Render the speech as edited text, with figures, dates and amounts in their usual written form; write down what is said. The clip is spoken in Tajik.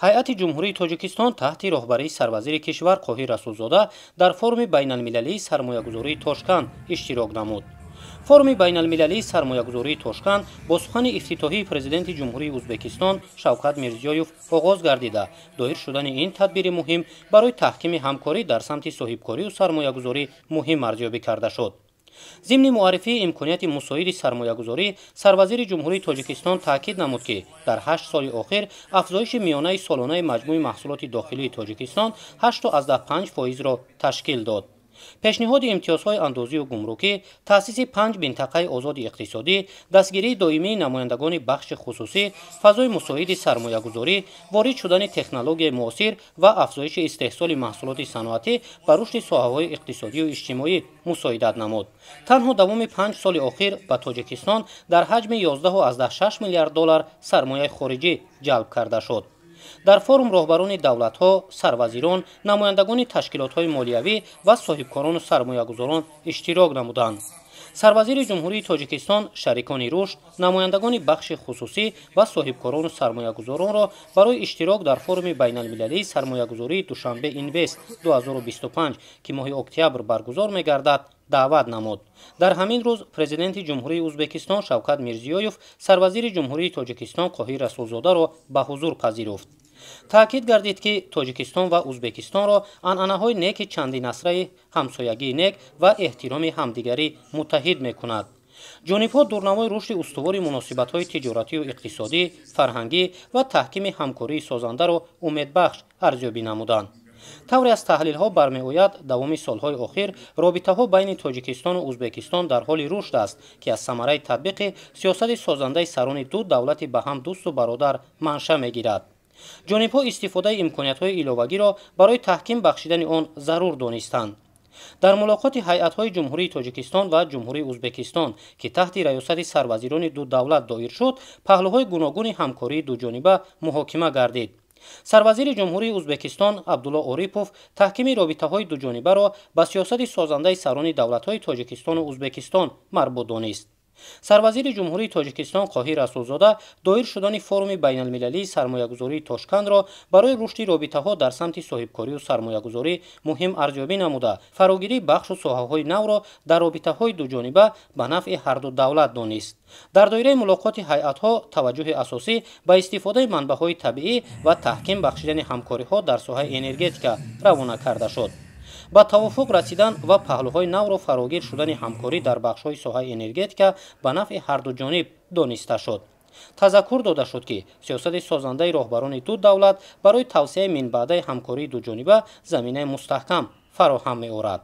Ҳайати Ҷумҳурии Тоҷикистон таҳти роҳбарии сарвазири кишвар Қоҳир Расулзода дар форуми байналмилалии сармоягузории Тошканд иштирок намуд. Форуми байналмилалии сармоягузории Тошканд бо сухани ифтитоҳии президенти Ҷумҳурии Узбекистон Шавкат Мирзиёев оғоз гардида, доир шудани ин тадбири муҳим барои таҳкими ҳамкорӣ дар самти соҳибкорию сармоягузорӣ муҳим арзёбӣ карда шуд. Зимни муаррифии имконияти мусоиди сармоягузорӣ, сарвазири Ҷумҳурии Тоҷикистон таъкид намуд, ки дар 8 соли охир афзоиши миёнаи солонаи маҷмӯи маҳсулоти дохилии Тоҷикистон 8,5 фоизро ташкил дод. Пешниҳоди имтиёзҳои андозию гумрукӣ, таъсиси панҷ минтақаи озоди иқтисодӣ, дастгирии доимии намояндагони бахши хусусӣ, фазои мусоиди сармоягузорӣ, ворид шудани технологияи муосир ва афзоиши истеҳсоли маҳсулоти саноатӣ ба рушди соҳаҳои иқтисодию иҷтимоӣ мусоидат намуд. Танҳо давоми 5 соли охир ба Тоҷикистон дар ҳаҷми 11,6 миллиард доллар сармояи хориҷӣ ҷалб карда шуд. Дар форум роҳбарони давлатҳо, сарвазирон, намояндагони ташкилотҳои молиявӣ ва соҳибкорону сармоягузорон иштирок намуданд. Сарвазири Ҷумҳурии Тоҷикистон шарикони рушд, намояндагони бахши хусусӣ ва соҳибкорону сармоягузоронро барои иштирок дар форуми байналмилалии сармоягузории Душанбе Инвест 2025, ки моҳи октябр баргузор мегардад, даъват намуд. Дар ҳамин рӯз президенти Ҷумҳурии Узбекистон Шавкат Мирзиёев сарвазири Ҷумҳурии Тоҷикистон Қоҳир Расулзодаро ба ҳузур пазируфт. Таъкид гардид, ки Тоҷикистон ва Узбекистонро анъанаҳои неки чандинасраи ҳамсоягии нек ва эҳтироми ҳамдигарӣ муттаҳид мекунад. Ҷонибҳо дурнамои рушди устувори муносибатҳои тиҷоратию иқтисодӣ, фарҳангӣ ва таҳкими ҳамкории созандаро умедбахш арзёбӣ намуданд. Тавре аз таҳлилҳо бармеояд, давоми солҳои охир робитаҳо байни Тоҷикистону Узбекистон дар ҳоли рушд аст, ки аз самараи татбиқи сиёсати созандаи сарони ду давлати ба ҳам дӯсту бародар манша мегирад. Ҷонибҳо истифодаи имкониятҳои иловагиро барои таҳким бахшидани он зарур донистанд. Дар мулоқоти ҳайатҳои Ҷумҳурии Тоҷикистон ва Ҷумҳурии Узбекистон, ки таҳти раёсати сарвазирони ду давлат доир шуд, паҳлӯҳои гуногуни ҳамкории дуҷониба муҳокима гардид. Сарвазири Ҷумҳурии Узбекистон Абдулло Орипов таҳкими робитаҳои дуҷонибаро ба сиёсати созандаи сарони давлатҳои Тоҷикистону Узбекистон марбут донист. Сарвазири Ҷумҳурии Тоҷикистон Қоҳир Расулзода доир шудани форуми байналмилалии сармоягузории Тошкандро барои рушди робитаҳо дар самти соҳибкорию сармоягузорӣ муҳим арзёбӣ намуда, фарогирии бахшу соҳаҳои навро дар робитаҳои дуҷониба ба нафъи ҳарду давлат донист. Дар доираи мулоқоти ҳайатҳо таваҷҷӯҳи асосӣ ба истифодаи манбаъҳои табиӣ ва таҳким бахшидани ҳамкориҳо дар соҳаи энергетика равона карда шуд. Ба тавофуқ расидан ва паҳлӯҳои навро фарогир шудани ҳамкорӣ дар бахшҳои соҳаи энергетика ба нафъи ҳарду ҷониб дониста шуд. Тазаккур дода шуд, ки сиёсати созандаи роҳбарони ду давлат барои тавсеаи минбаъдаи ҳамкории дуҷониба заминаи мустаҳкам фароҳам меорад.